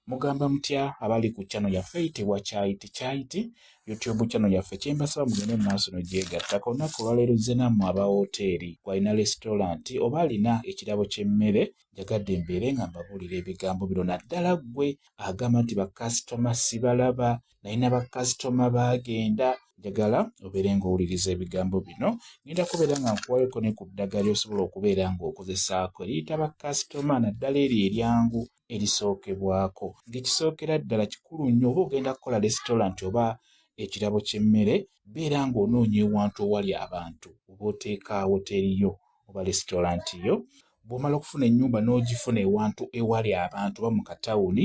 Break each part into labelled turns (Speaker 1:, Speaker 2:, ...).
Speaker 1: Mugamba mutya abali ku channel yaffe eyitibwa Kyayiti Kyayiti YouTube channel yaffe, kyembasaba mugende mu maaso nogyegattako. Olunaku olwaleero nze nammwe aba woteeri, gwalina restaurant oba alina ekirabo ky'emmere, njagadde mbeere nga mbabuulira ebigambo bino, naddala ggwe agamba nti bakasitoma sibalaba, nalina bakasitoma baagenda. Njagala obeere ng'owuliriza ebigambo bino. Ngenda kubeera nga nkuwayoko ne ku ddagala ly'osobola okubeera ng'okozesaako eriyita bakasitoma, naddala eryo eryangu erisookebwako. Ng'ekisookera ddala kikulu nnyo, oba ogenda kukola restaurant oba ekirabo ky'emmere, beera ng'onoonya ewantu owali abantu oba oteeka woteeri yo oba restaurant yo. Bw'omala okufuna ennyumba n'ogifuna ewantu ewali abantu oba mu katawuni,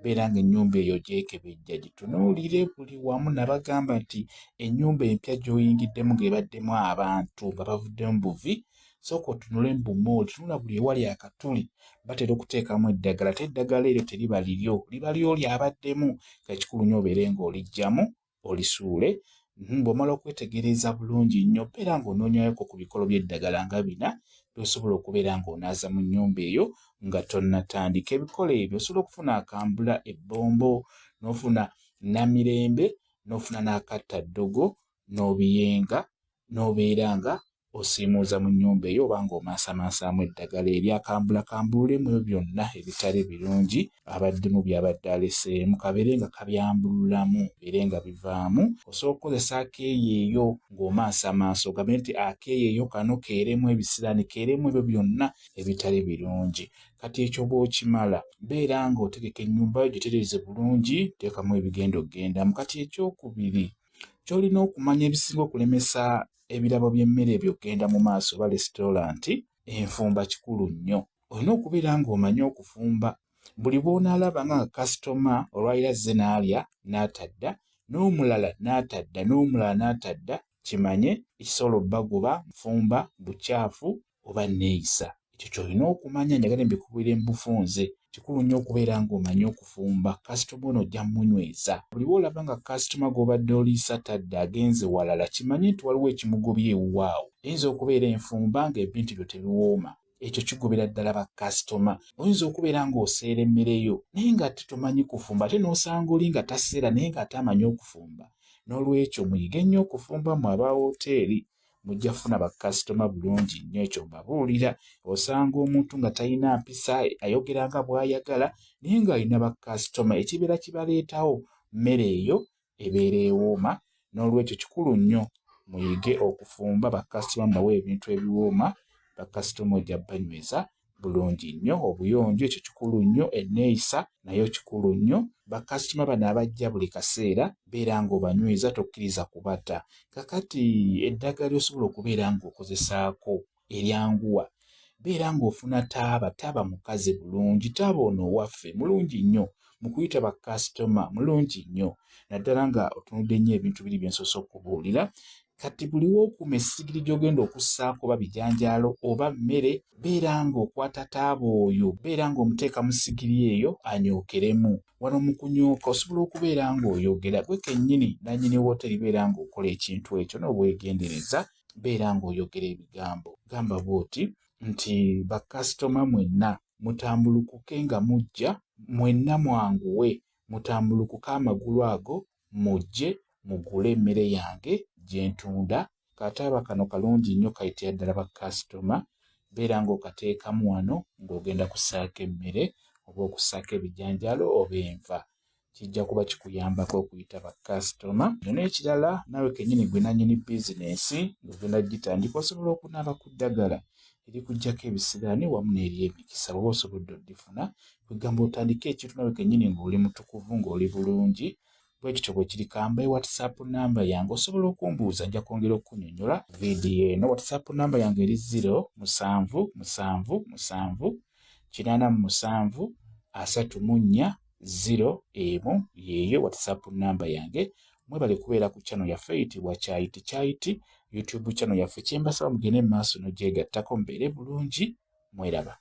Speaker 1: beera ng'ennyumba eyo gyekebejja, gitunuulire buli wamu. Nabagamba nti ennyumba empya gy'oyingiddemu ng'ebaddemu abantu nga bavuddemu buvi, sooka otunule mu bumooli, tunula buli ewali akatuli, batera okuteekamu eddagala, ate eddagala eryo teriba liryo, liba ly'oli abaddemu. Nga kikulu nnyo obeere ng'oliggyamu olisuule. Bw'omala okwetegereza bulungi nnyo, beera ng'onoonyayoko ku bikolo by'eddagala nga bina by'osobola okubeera ng'onaaza mu nnyumba eyo nga tonnatandika. Ebikolo ebyo osobola okufuna akambula ebbombo, n'ofuna namirembe, n'ofuna n'akattaddogo, n'obiyenga n'obeera nga osiimuuza mu nnyumba eyo oba ng'omansamansaamu eddagala eryakambula kambululemu ebyo byonna ebitali birungi abaddemu by'abadde aleseemu, kabeere nga kabyambululamu, bibeere nga bivaamu. Osobola okukozesa akeeyo eyo ng'omansamansa, ogambe nti akeeyo eyo kano keeremu ebisiraani, keeremu ebyo byonna ebitali birungi. Kati ekyo bw'okimala, beera ng'otegeka ennyumba yo, gitereeze bulungi, teekamu ebigenda okugendamu. Kati ekyokubiri ky'olina okumanya, ebisinga okulemesa ebirabo by'emmere ebyo okugenda mu maaso oba restaurant, enfumba kikulu nnyo. Olina okubeera ng'omanyi okufumba. Buli bw'onaalaba nga kasitoma olwaliro azze n'alya n'atadda, n'omulala n'atadda, n'omulala n'atadda, kimanye ekisobola obbagoba nfumba, bukyafu oba nneeyisa. Ekyo ky'olina okumanya, njagala mbikubuulire mu bufunze. Kikulu nnyo okubeera ng'omanyi okufumba, kasitoma ono ojja mmunyweza. Buli lw'olaba nga kasitoma gw'obadde oliisa tadda, agenze walala, kimanye nti waliwo ekimugobye ewuwo awo. Eyinza okubeera enfumba ng'ebintu byo tebiwooma. Ekyo kigobera ddala bakasitoma. Oyinza okubeera ng'oseera emmere yo naye nga ate tomanyi kufumba, ate n'osanga oli nga taseera naye ng'ate amanyi okufumba. N'olwekyo muyige nnyo okufumba mmwe aba woteeri, mujja kufuna bakasitoma bulungi nnyo, ekyo mbabuulira. Osanga omuntu nga talina mpisa, ayogera nga bw'ayagala, naye ng'alina bakasitoma. Ekibeera kibaleetawo mmere eyo ebeera ewooma. N'olwekyo kikulu nnyo muyige okufumba, bakasitoma mubawe ebintu ebiwooma, bakasitoma ojja banyweza bulungi nnyo. Obuyonjo ekyo kikulu nnyo, enneeyisa nayo kikulu nnyo. Bakasitoma bano abajja buli kaseera, beera ng'obanyweza, tokkiriza kubata. Kakati eddagala ly'osobola okubeera ng'okozesaako eryanguwa, beera ng'ofuna taaba, taaba mukazi bulungi, taaba ono owaffe mulungi nnyo mu kuyita bakasitoma, mulungi nnyo, naddala nga otunudde nnyo ebintu biri bye nsoose okubuulira. Kati buli w'okuuma essigiri gy'ogenda okussaako oba bijanjaalo oba mmere, beera ng'okwata taaba oyo, beera ng'omuteeka mu ssigiri eyo anyookeremu. Wano mu kunyooka osobola okubeera ng'oyogera gwe kennyini nannyini wooteri, beera ng'okola ekintu ekyo n'obwegendereza, beera ng'oyogera ebigambo. Gamba bw'oti nti bakasitoma mwenna mutambulukuke nga mujja, mwenna mwanguwe, mutambulukuke amagulu ago mujje mugule emmere yange gye ntunda. Kataaba kano kalungi nnyo, kayitira ddala bakasitoma. Beera ng'okateekamu wano ng'ogenda kusaako emmere oba okussaako ebijanjaalo oba enva. Kijja kuba kikuyambako okuyita bakasitoma. N'ekirala, naawe kennyini gwe nannyini bizinensi ng'ogenda gitandika, osobola okunaaba ku ddagala erikuggyako ebisiraani wamu n'ery'emikisa bw'oba osobodde oddifuna. Kwegamba otandike ekintu naawe kennyini ng'oli mutukuvu, ng'oli bulungi. Bwe kityo bwe kiri. Kambaye WhatsApp namba yange, osobola okumbuuza, nja kwongera okukunnyonnyola vidiyo eno. WhatsApp namba yange eri 077 787 34 01, yeeyo WhatsApp namba yange. Mwebale kubeera ku channel yaffe eyitibwa Kyayiti Kyayiti YouTube channel yaffe. Kyembasaba mugende mu maaso n'ogyegattako, mubeere bulungi, mweraba.